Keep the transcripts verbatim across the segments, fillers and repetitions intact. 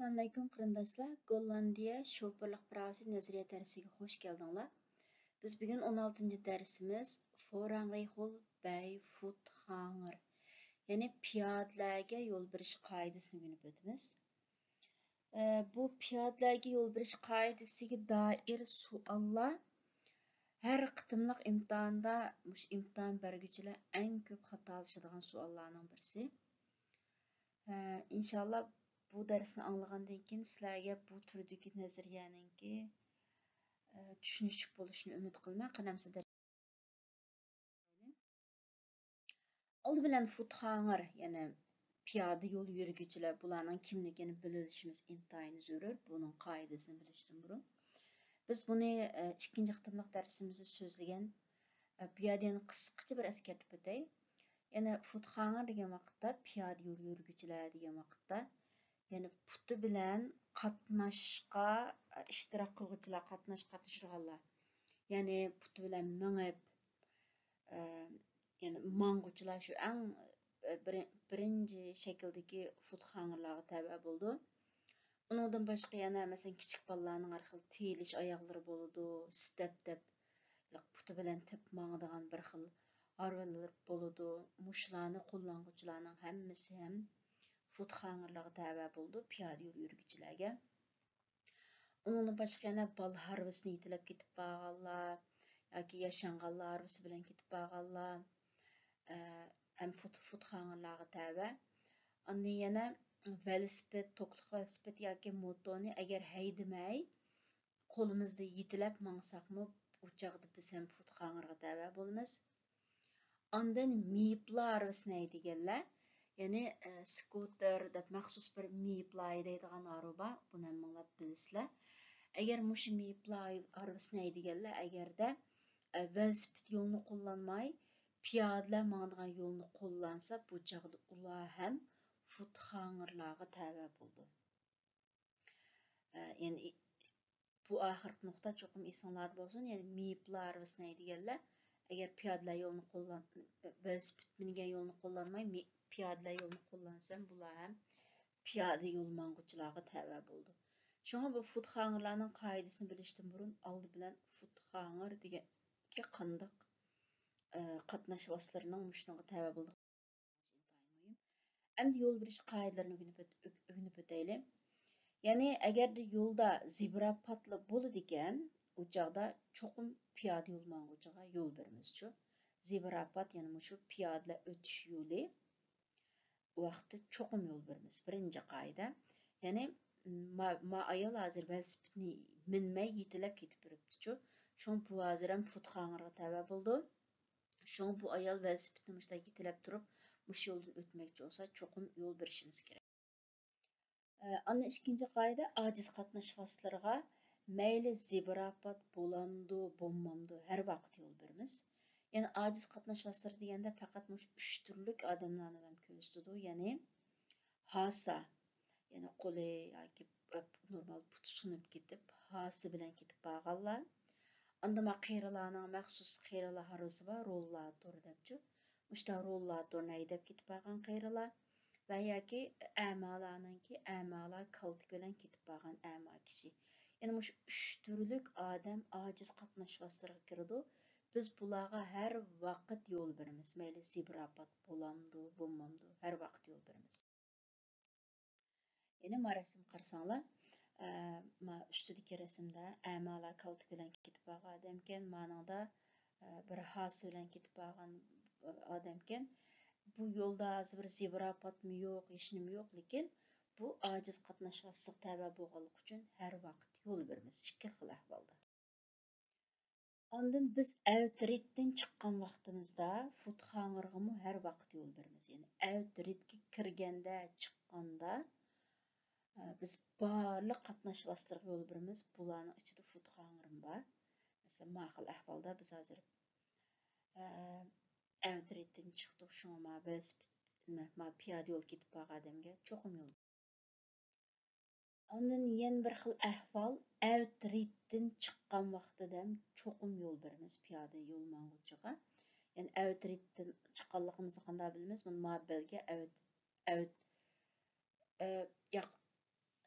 ئەسسالامۇئەلەيكۇم قېرىنداشلار، گوللاندىيە شوپۇرلۇق پىراۋىسى نەزەرىيە دەرسىگە خۇش كەلدىڭلار. بىز بۈگۈن ئون ئالتىنچى دەرسىمىز فورانرىخول بەي فۇتخاڭېر، يەنى پىيادىلەرگە يول بېرىش قائىدىسىنى ئۆگىنىپ ئۆتىمىز. ئە، بۇ پىيادىلەرگە يول بېرىش قائىدىسىگە دائىر سوئاللار ھەر قېتىملىق ئىمتىھاندا مۇشۇ ئىمتىھان بەرگۈچىلەر ئەڭ كۆپ خاتالىشىدىغان سوئاللارنىڭ بىرسى. ئە، ئىنشاللا بۇ دەرسنى ئاڭلىغاندىن كېيىن سىلەرگە بۇ تۈردىكى نەزەرىيەنىڭكى، ئە، چۈشىنىشلىك بولۇشىنى ئۈمىد قىلىمەن. قېنى ئەمسە دەرس ئالدى بىلەن فۇتخاڭېر، يەنى پىيادە يول يۈرگۈچىلەر، بۇلارنىڭ كىملىكىنى بىلىۋېلىشىمىز ئىنتايىن زۆرۈر، بۇنىڭ قائىدىسىنى بىلىشتىن بۇرۇن. بىز بۇنى، ئە، ئىككىنچى قېتىملىق دەرسىمىزدە سۆزلىگەن، ئە، بۇ يەردە يەنە قىسقىچە بىر ئەسكەرتىپ ئۆتەي. يەنى فۇتخاڭېر دېگەن ۋاقىتتا، پىيادە يول يۈرگۈچىلەر دېگەن ۋاقىتتا، يەنى پۇتى بىلەن قاتناشقا، ئە، ئىشتىراك قىلغۇچىلار، قاتناش قاتنىشىدىغانلار. يەنى پۇتى بىلەن مېڭىپ، ئە، يەنى ماڭغۇچىلار شۇ ئەڭ، ئە، بىرى-، بىرىنچى شەكىلدىكى فۇتخاڭېرلارغا تەۋە بولىدۇ. ئۇنىڭدىن باشقا يەنە، مەسىلەن، كىچىك بالىلارنىڭ ھەر خىل تېيىلىش ئاياغلىرى بولىدۇ، ستەپ دەپ، پۇتى بىلەن تېپىپ ماڭىدىغان بىر خىل ھارۋىلار بولىدۇ. مۇشۇلارنى قوللانغۇچىلارنىڭ ھەممىسى ھەم فۇتخاڭېرلارغا تەۋە بولىدۇ، پىيادە يول يۈرگۈچىلەرگە. ئۇنىڭدىن باشقا يەنە بالا ھارۋىسىنى يېتىلەپ كېتىپ بارغانلار ياكى ياشانغانلار ھارۋىسى بىلەن كېتىپ بارغانلار، ئە، ھەم فۇت-، فۇتخاڭېرلارغا تەۋە. ئاندىن يەنە ۋېلىسىپىت، توكلۇق ۋېلىسىپىت ياكى موتونى ئەگەر ھەيدىمەي، قولىمىزدا يېتىلەپ ماڭساقمۇ، ئۇ چاغدا بىز ھەم فۇتخاڭېرغا تەۋە بولىمىز. ئاندىن مېيىپلا ھارۋىسىنى ھەيدىگەنلەر، يەنى، ئە، سكوتېر دەپ مەخسۇس بىر مېيىپلا ھەيدەيدىغان ھارۋا بار، بۇنى ھەممىڭلار بىلىسىلەر. ئەگەر مۇشۇ مېيىپلا ھارۋىسىنى ھەيدىگەنلەر ئەگەردە، ئە، ۋېلىسىپىت يولىنى قوللانماي، پىيادىلەر ماڭىدىغان يولنى قوللانسا، بۇ چاغدا ئۇلار ھەم فۇتخاڭېرلارغا تەۋە بولىدۇ. ئە، يەنى بۇ ئاخىرقى نۇقتا چوقۇم ئېسىڭلاردا بولسۇن، يەنى مېيىپلا ھارۋىسىنى ھەيدىگەنلەر ئەگەر پىيادىلەر يولىنى قوللان-، ۋېلىسىپىت مىنگەن يولنى قوللانماي، مې-، پىيادىلەر يولىنى قوللانسا، بۇلار ھەم پىيادە يول ماڭغۇچىلارغا تەۋە بولىدۇ. شۇڭا بۇ فۇتخاڭېرلارنىڭ قائىدىسىنى بىلىشتىن بۇرۇن ئالدى بىلەن فۇتخاڭېر دېگەنگە قانداق، ئە، قاتناش ۋاسىتىلىرىنىڭ مۇشۇنىڭغا تەۋە بولىدىغان ئەمدى يول بېرىش قائىدىلىرىنى ئۆگىنىپ ئۆت-، ئۆگىنىپ ئۆتەيلى. يەنى ئەگەردە يولدا زېبرا پاتلا بولىدىكەن، ئۇ چاغدا چوقۇم پىيادە يول ماڭغۇچىغا يول بېرىمىزچۇ. زېبرا پات، يەنى مۇشۇ پىيادىلەر ئۆتۈش يولى، ئۇ ۋاقىتتا چوقۇم يول بېرىمىز. بىرىنچى قائىدە. يەنى ما، ما ئايال ھازىر ۋېلىسىپىتنى مىنمەي يېتىلەپ كېتىپ بېرىپتىچۇ. شۇڭا بۇ ھازىر ھەم فۇتخاڭېرغا تەۋە بولىدۇ. شۇڭا بۇ ئايال ۋېلىسىپىتنى مۇشۇنداق يېتىلەپ تۇرۇپ، مۇشۇ يولدىن ئۆتمەكچى بولسا، چوقۇم يول بېرىشىمىز كېرەك. ئە، ئاندىن ئىككىنچى قائىدە، ئاجىز قاتناش ۋاسىتىلىرىغا مەيلى زېبرا پات بولامدۇ، بولمامدۇ، ھەر ۋاقىت يول بېرىمىز. يەنى ئاجىز قاتناش ۋاسىتىلىرى دېگەندە پەقەت مۇشۇ ئۈچ تۈرلۈك ئادەملەرنى ئادەم كۆرسىتىدۇ، يەنى ھاسا، يەنى قولى ياكى، ئە، نورمال پۇتى سۇنۇپ كېتىپ، ھاسا بىلەن كېتىپ بارغانلار. ئاندىن ما قېرىلارنىڭ مەخسۇس قېرىلار ھارۋىسى بار، روللاتور دەپچۇ. مۇشۇنداق روللاتورنى ھەيدەپ كېتىپ بارغان قېرىلار ۋە ياكى ئەمالارنىڭكى، ئەمالار كالتىكى بىلەن كېتىپ بارغان ئەما كىشى. يەنى مۇشۇ ئۈچ تۈرلۈك ئادەم ئاجىز قاتناش ۋاسىتىلىرىغا كىرىدۇ. بىز بۇلارغا ھەر ۋاقىت يول بېرىمىز. مەيلى زېبرا پات بولامدۇ، بولمامدۇ، ھەر ۋاقىت يول بېرىمىز. يەنى ما رەسىمگە قارىساڭلار، ئە، ما ئۈستىدىكى رەسىمدە ئەمالار كالتىكى بىلەن كېتىپ بارغان ئادەمكەن، مانىڭدا، ئە، بىر ھاسا بىلەن كېتىپ بارغان، ئە، ئادەمكەن. بۇ يولدا ھازىر بىر زېبرا پاتمۇ يوق، ھېچنېمە يوق، لېكىن بۇ ئاجىز قاتناش ۋاسىتىسىغا تەۋە بولغانلىقى ئۈچۈن ھەر ۋاقىت يول بېرىمىز، ئىككى خىل ئەھۋالدا. ئاندىن بىز ئەۋترىتتىن چىققان ۋاقتىمىزدا فۇتخاڭېرغىمۇ ھەر ۋاقىت يول بېرىمىز. يەنى ئەۋترىتكە كىرگەندە، چىققاندا، ئە، بىز بارلىق قاتناش ۋاسىتىلىرىغا يول بېرىمىز. بۇلارنىڭ ئىچىدە فۇتخاڭېرمۇ بار. مەسىلەن، ما خىل ئەھۋالدا بىز ھازىر، ئە، ئەۋترىتتىن چىقتۇق، شۇڭا ما ۋېلىسىپىت، ما پىيادە يول كېتىپ بارغان ئادەمگە چوقۇم يول. ئاندىن يەنە بىر خىل ئەھۋال، ئەۋترىتتىن چىققان ۋاقتىدا چوقۇم يول بېرىمىز پىيادە يول ماڭغۇچىغا. يەنى ئەۋترىتتىن چىققانلىقىمىزنى قانداق بىلىمىز؟ مانا ما بەلگە ئەۋت-، ئەۋت-، ئە، ياق،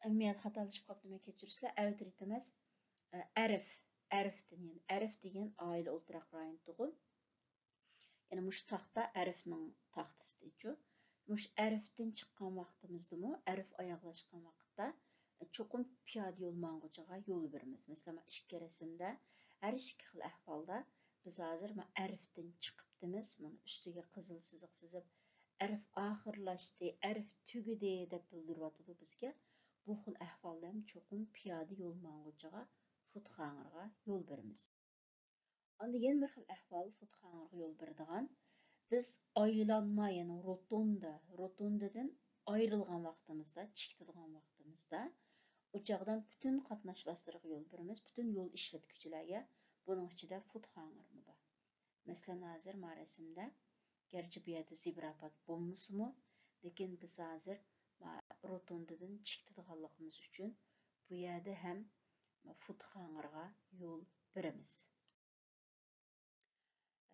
ئەمەلىيەت خاتالىشىپ قاپتىمەن، كەچۈرۈسىلەر. ئەۋەتىۋېتىمىز. ئە، ئەرف، ئەرفتىن، يەنى ئەرف دېگەن ئائىلە ئولتۇراق رايونىدىغۇ. يەنى مۇشۇ تاختا ئەرفنىڭ تاختىسىدىچۇ. مۇشۇ ئەرفتىن چىققان ۋاقتىمىزدىمۇ، ئەرف ئاياغلاشقان ۋاقىتتا چوقۇم پىيادە يول ماڭغۇچىغا يول بېرىمىز. مەسىلەن، مانا ئىككى رەسىمدە ھەر ئىككى خىل ئەھۋالدا بىز ھازىر مانا ئەرفتىن چىقىپتىمىز. مانا ئۈستىگە قىزىل سىزىق سىزىپ، ئەرف ئاخىرلاشتى، ئەرف تۈگىدى دەپ بىلدۈرۈۋاتىدۇ بىزگە. بۇ خىل ئەھۋالدا ھەم چوقۇم پىيادە يول ماڭغۇچىغا، فۇتخاڭىرغا يول بېرىمىز. ئاندىن يەنە بىر خىل ئەھۋال، فۇتخاڭىرغا يول بېرىدىغان. بىز ئايلانما، يەنى روتوندا، روتوندىدىن ئايرىلغان ۋاقتىمىزدا، چىقىدىغان ۋاقتىمىزدا، ئۇ چاغدا پۈتۈن قاتناش ۋاسىتىلىرىغا يول بېرىمىز، پۈتۈن يول ئىشلەتكۈچىلەرگە. بۇنىڭ ئىچىدە فۇتخاڭىرمۇ بار. مەسىلەن، ھازىر ما رەسىمدە، گەرچە بۇ يەردە زېبرا پات بولمىسىمۇ، لېكىن بىز ھازىر ما روتوندىدىن چىقىدىغانلىقىمىز ئۈچۈن، بۇ يەردە ھەم فۇتخاڭىرغا يول بېرىمىز.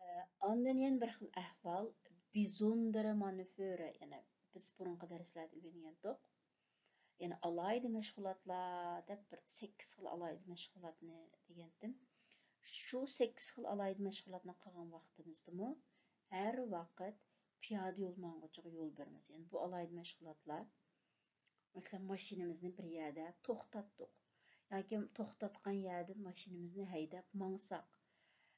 ئە، ئاندىن يەنە بىر خىل ئەھۋال، بېزوندېرە مانېۋرە، يەنى بىز بۇرۇنقى دەرسلەردە ئۆگەنگەنتۇق. يەنى ئالاھىدە مەشغۇلاتلار دەپ بىر سەككىز خىل ئالاھىدە مەشغۇلاتنى دېگەنتىم. شۇ سەككىز خىل ئالاھىدە مەشغۇلاتنى قىلغان ۋاقتىمىزدىمۇ ھەر ۋاقىت پىيادە يول ماڭغۇچىغا يول بېرىمىز. يەنى بۇ ئالاھىدە مەشغۇلاتلار، مەسىلەن، ماشىنىمىزنى بىر يەردە توختاتتۇق ياكى توختاتقان يەردىن ماشىنىمىزنى ھەيدەپ ماڭساق،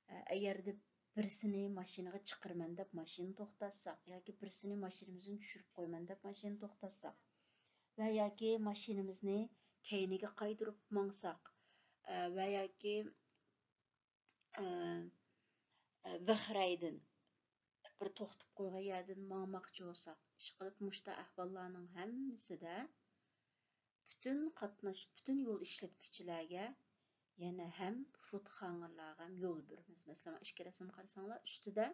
ئە، ئەگەردە بىرسىنى ماشىنىغا چىقىرىمەن دەپ ماشىنىنى توختاتساق ياكى بىرسىنى ماشىنىمىزدىن چۈشۈرۈپ قويىمەن دەپ ماشىنىنى توختاتساق ۋە ياكى ماشىنىمىزنى كەينىگە قايتۇرۇپ ماڭساق، ئە، ۋە ياكى، ئە، ئە، ۋىخرەيدىن بىر توختىتىپ قويغان يەردىن ماڭماقچى بولساق، ئىشقىلىپ مۇشۇنداق ئەھۋاللارنىڭ ھەممىسىدە پۈتۈن قاتناش، پۈتۈن يول ئىشلەتكۈچىلەرگە يەنە ھەم فۇتخاڭىرلارغا ھەم يول بېرىمىز. مەسىلەن، ئىككى رەسىم قارىساڭلار، ئۈستىدە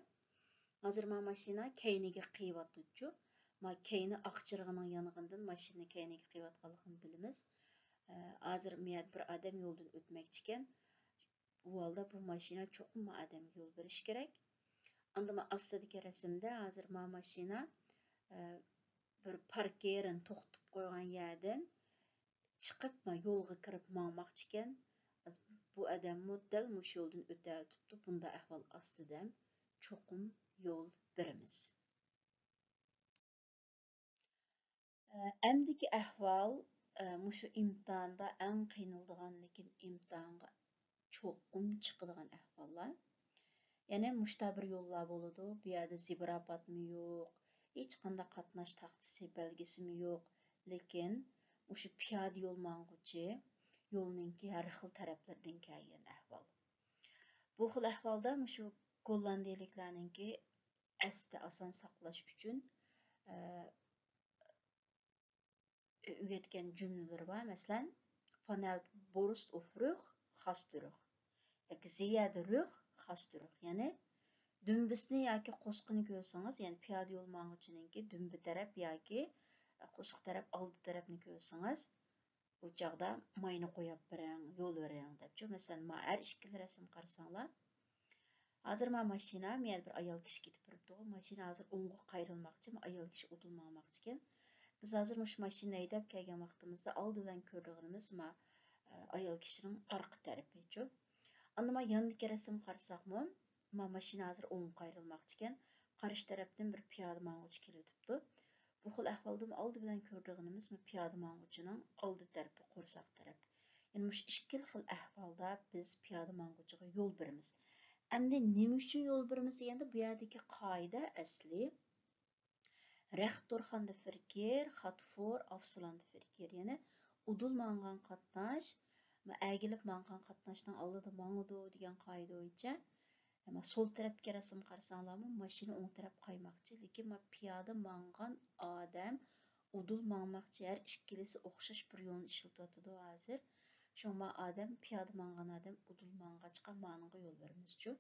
ھازىر ما ماشىنا كەينىگە قىيىۋاتىدۇچۇ. ما كەينى ئاق چىرىغىنىڭ يانغىنىدىن ماشىنا كەينىگە قىيىۋاتقانلىقىنى بىلىمىز. ئە، ھازىر مۇيەردە بىر ئادەم يولدىن ئۆتمەكچىكەن. ئۇ ھالدا بۇ ماشىنا چوقۇم ما ئادەمگە يول بېرىشى كېرەك. ئاندىن ما ئاستىدىكى رەسىمدە ھازىر ما ماشىنا، ئە، بىر پاركېرنى توختىتىپ قويغان يەردىن چىقىپ، ما يولغا كىرىپ ماڭماقچىكەن. بۇ ئادەممۇ دەل مۇشۇ يولدىن ئۆتەۋېتىپتۇ. بۇنداق ئەھۋال ئاستىدا ھەم چوقۇم يول بېرىمىز. ئەمدىكى ئەھۋال، ئە، مۇشۇ ئىمتىھاندا ئەڭ قىينىلىدىغان، لېكىن ئىمتىھانغا چوقۇم چىقىدىغان ئەھۋاللار. يەنى مۇشتا بىر يوللار بولىدۇ، بۇ يەردە زېبرا پاتمۇ يوق، ھېچقانداق قاتناش تاختىسى، بەلگىسىمۇ يوق، لېكىن مۇشۇ پىيادە يول ماڭغۇچى يولنىڭكى ھەر خىل تەرەپلىرىدىن كەلگەن ئەھۋال. بۇ خىل ئەھۋالدا مۇشۇ گوللاندىيەلىكلەرنىڭكى ئەستە ئاسان ساقلاش ئۈچۈن، ئە، ئۆگەتكەن جۈملىلىرى بار. مەسىلەن، ۋانەۋت بوروست ئوفروخ خاستۇرۇخ ياكى زىيادە رۇخ خاستۇرۇخ. يەنى دۈمبىسىنى ياكى قوسۇقىنى كۆرسىڭىز، يەنى پىيادە يول ماڭغۇچىنىڭكى دۈمبە تەرەپ ياكى قوسۇق تەرەپ، ئالدى تەرەپنى كۆرسىڭىز، ئۇ چاغدا ماينى قويۇپ بېرىڭ، يول بېرىڭ دەپچۇ. مەسىلەن، ما ھەر ئىككىلا رەسىم قارىساڭلار، ھازىر ما ماشىنا، مەيەردە بىر ئايال كىشى كېتىپ بېرىپتىغۇ، ماشىنا ھازىر ئوڭغا قايرىلماقچى، ما ئايال كىشى ئۇدۇل ماڭماقچىكەن. بىز ھازىر مۇشۇ ماشىنا ھەيدەپ كەلگەن ۋاقتىمىزدا ئالدى بىلەن كۆرىدىغىنىمىز ما، ئايال كىشىنىڭ ئارقا تەرىپىچۇ. ئاندىن ما ياندىكى رەسىم قارىساقمۇ، ما ماشىنا ھازىر ئوڭغا قايرىلماقچىكەن، قارشى تەرەپتىن بىر پىيادە ماڭغۇچى كېلىۋېتىپتۇ. بۇ خىل ئەھۋالدىمۇ ئالدى بىلەن كۆرىدىغىنىمىز ما پىيادە ماڭغۇچىنىڭ ئالدى تەرىپى، قورساق تەرەپ. يەنى مۇشۇ ئىككىلا خىل ئەھۋالدا بىز پىيادە ماڭغۇچىغا يول بېرىمىز. ئەمدى نېمە ئۈچۈن يول بېرىمىز دېگەندە، بۇ يەردىكى قائىدە ئەسلى رەخت تورخاندا فىركېر، خاتفور، ئافسىلاندا فىركېر. يەنى ئۇدۇل ماڭغان قاتناش، ما ئەگىلىپ ماڭغان قاتناشنىڭ ئالدىدا ماڭىدۇ دېگەن قائىدە بويىچە، ئەمما سول تەرەپكە رەسىم قارىساڭلارمۇ، ماشىنا ئوڭ تەرەپ قايماقچى، لېكىن ما پىيادە ماڭغان ئادەم ئۇدۇل ماڭماقچى، ھەر ئىككىلىسى ئوخشاش بىر يولنى ئىشلىتىۋاتىدۇ ھازىر. شۇڭا ما ئادەم، پىيادە ماڭغان ئادەم ئۇدۇل ماڭغاچقا، مانىڭغا يول بېرىمىزچۇ.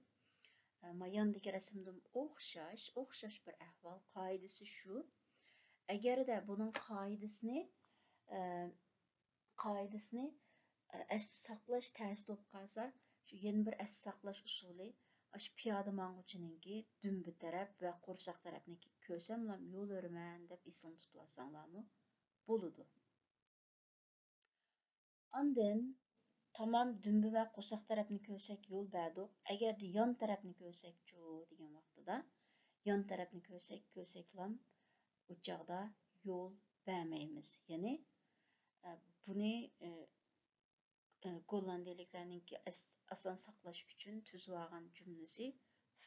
ئە، ما ياندىكى رەسىمدىمۇ ئوخشاش، ئوخشاش بىر ئەھۋال، قائىدىسى شۇ. ئەگەردە بۇنىڭ قائىدىسىنى، ئە، قائىدىسىنى، ئە، ئەستە ساقلاش تەس بولۇپ قالسا، شۇ يەنە بىر ئەستە ساقلاش ئۇسۇلى، ئاشۇ پىيادە ماڭغۇچىنىڭكى دۈمبە تەرەپ ۋە قورساق تەرەپنى كۆرسەملا يول بېرىمەن دەپ ئېسىڭدا تۇتۇۋالساڭلارمۇ بولىدۇ. ئاندىن تامام دۈمبە ۋە قورساق تەرەپنى كۆرسەك يول بەردۇق. ئەگەردە يان تەرەپنى كۆرسەكچۇ دېگەن ۋاقتىدا، يان تەرەپنى كۆرسەك، كۆرسەكلام ئۇ چاغدا يول بەرمەيمىز. يەنى، ئە، بۇنى، ئە، ئە، گوللاندىيەلىكلەرنىڭكى ئاس-، ئاسان ساقلاش ئۈچۈن تۈزۈۋالغان جۈملىسى: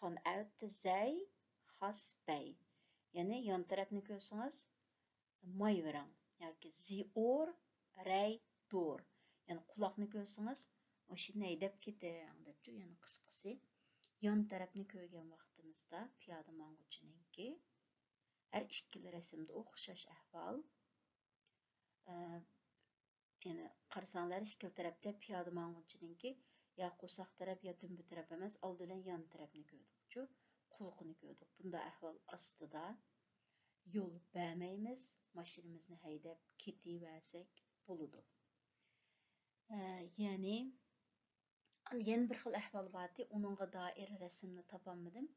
Vanuit de zij, gaat bij. يەنى يان تەرەپنى كۆرسىڭىز، ماي بېرىڭ ياكى زى ئور رەي دور. يەنى قۇلاقنى كۆرسىڭىز، ماشىنا ھەيدەپ كېتىڭ دەپچۇ. يەنى قىسقىسى، يان تەرەپنى كۆرگەن ۋاقتىمىزدا پىيادە ماڭغۇچىنىڭكى ھەر ئىككىلا رەسىمدە ئوخشاش ئەھۋال. ئە، يەنى قارىساڭلار، ئىككىلا تەرەپتە پىيادە ماڭغۇچىنىڭكى يا قورساق تەرەپ، يا دۈمبە تەرەپ ئەمەس، ئالدى بىلەن يان تەرەپنى كۆردۇقچۇ، قۇلىقىنى كۆردۇق. بۇنداق ئەھۋال ئاستىدا يول بەرمەيمىز، ماشىنىمىزنى ھەيدەپ كېتىۋەرسەك بولىدۇ. ئە، يەنى، يەنە بىر خىل ئەھۋال بارتى، ئۇنىڭغا دائىر رەسىمنى تاپالمىدىم.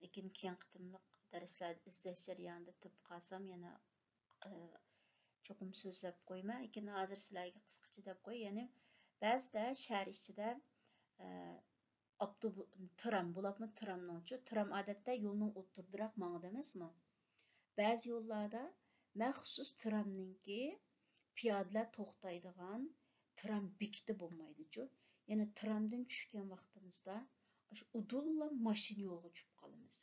لېكىن كېيىن قېتىملىق دەرسلەردە ئىزدەش جەريانىدا تېپىپ قالسام، يەنە، ئە، چوقۇم سۆزلەپ قويىمەن. لېكىن ھازىر سىلەرگە قىسقىچە دەپ قوياي. يەنى بەزىدە شەھەر ئىچىدە، ئە، ئاپتوبۇ-، ترام، بولۇپمۇ ترامنىڭچۇ، ترام ئادەتتە يولنىڭ ئوتتۇرىدىراق ماڭىدۇ ئەمەسمۇ؟ بەزى يوللاردا مەخسۇس ترامنىڭكى پىيادىلەر توختايدىغان ترام بېكىتى بولمايدۇچۇ. يەنى ترامدىن چۈشكەن ۋاقتىمىزدا ئاشۇ ئۇدۇللا ماشىنا يولىغا چۈشۈپ قالىمىز.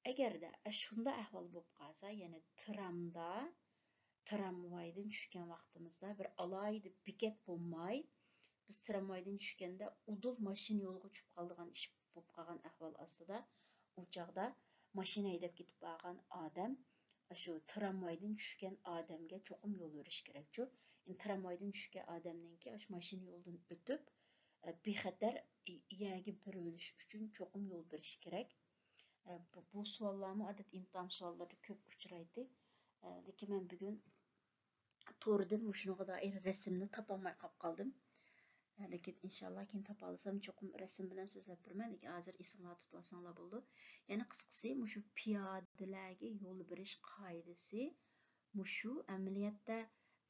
ئەگەردە ئاشۇنداق ئەھۋال بولۇپ قالسا، يەنى ترامدا، ترامۋايدىن چۈشكەن ۋاقتىمىزدا بىر ئالاھىدە بېكەت بولماي، بىز ترامۋايدىن چۈشكەندە ئۇدۇل ماشىنا يولىغا چۈشۈپ قالىدىغان ئىش بولۇپ قالغان ئەھۋال ئاستىدا، ئۇ چاغدا ماشىنا ھەيدەپ كېتىپ بارغان ئادەم ئاشۇ ترامۋايدىن چۈشكەن ئادەمگە چوقۇم يول بېرىش كېرەكچۇ. يەنى ترامۋايدىن چۈشكەن ئادەمنىڭكى ئاشۇ ماشىنا يولىدىن ئۆتۈپ، ئە، بىخەتەر يەرگە بېرىۋېلىش ئۈچۈن چوقۇم يول بېرىش كېرەك. ئە، بۇ، بۇ سوئاللارمۇ ئادەتتە ئىمتىھان سوئاللىرىدا كۆپ ئۇچرايتتى. ئە، لېكىن مەن بۈگۈن توردىن مۇشۇنىڭغا دائىر رەسىمنى تاپالماي قاپ قالدىم. ئە، لېكىن ئىنشاللا كېيىن تاپالىسام چوقۇم رەسىم بىلەن سۆزلەپ بېرىمەن، لېكىن ھازىر ئېسىڭلاردا تۇتۇۋالساڭلار بولىدۇ. يەنى قىسقىسى، مۇشۇ پىيادىلەرگە يول بېرىش قائىدىسى مۇشۇ ئەمەلىيەتتە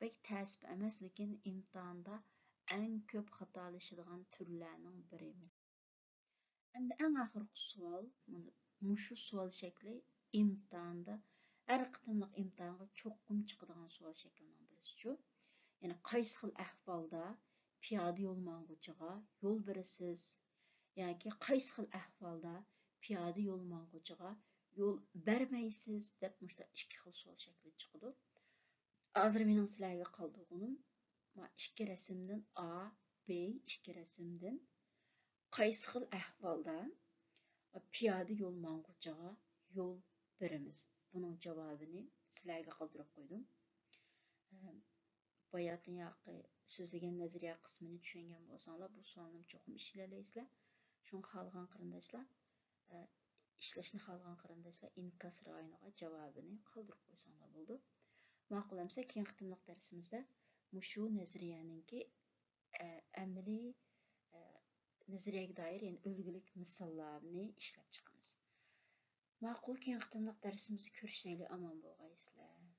بەك تەسىپ ئەمەس، لېكىن ئىمتىھاندا ئەڭ كۆپ خاتالىشىدىغان تۈرلەرنىڭ بىرى. ئەمدى ئەڭ ئاخىرقى سوئال، مانا مۇشۇ سوئال شەكلى ئىمتىھاندا، ھەر قېتىملىق ئىمتىھانغا چوقۇم چىقىدىغان سوئال شەكلىنىڭ بىرسىچۇ. يەنى قايسى خىل ئەھۋالدا پىيادە يول ماڭغۇچىغا يول بېرىسىز؟ ياكى قايسى خىل ئەھۋالدا پىيادە يول ماڭغۇچىغا يول بەرمەيسىز دەپ مۇشۇنداق ئىككى خىل سوئال شەكلى چىقىدۇ. ھازىر مېنىڭ سىلەرگە قالدۇرغىنىم ما ئىككى رەسىمدىن، ئا، بى ئىككى رەسىمدىن قايسى خىل ئەھۋالدا پىيادە يول ماڭغۇچىغا يول بېرىمىز؟ بۇنىڭ جاۋابىنى سىلەرگە قالدۇرۇپ قويدۇم. ئە، باياتىن ياقى سۆزلىگەن نەزەرىيە قىسمىنى چۈشەنگەن بولساڭلار، بۇ سوئالنى چوقۇم ئىشلىيەلەيسىلەر. شۇڭا خالىغان قېرىنداشلار، ئە، ئىشلەشنى خالىغان قېرىنداشلار ئىنكاس رايونىغا جاۋابىنى قالدۇرۇپ قويساڭلار بولىدۇ. ماقۇل ئەمسە، كېيىنكى قېتىملىق دەرسىمىزدە مۇشۇ نەزەرىيەنىڭكى، ئە، ئەمەلىي، ئە، نەزەرىيەگە دائىر، يەنى ئۈلگىلىك مىساللارنى ئىشلەپ چىقىمىز. ماقۇل، كېيىنكى قېتىملىق دەرسىمىزدە كۆرۈشەيلى، ئامان بولغايسىلەر.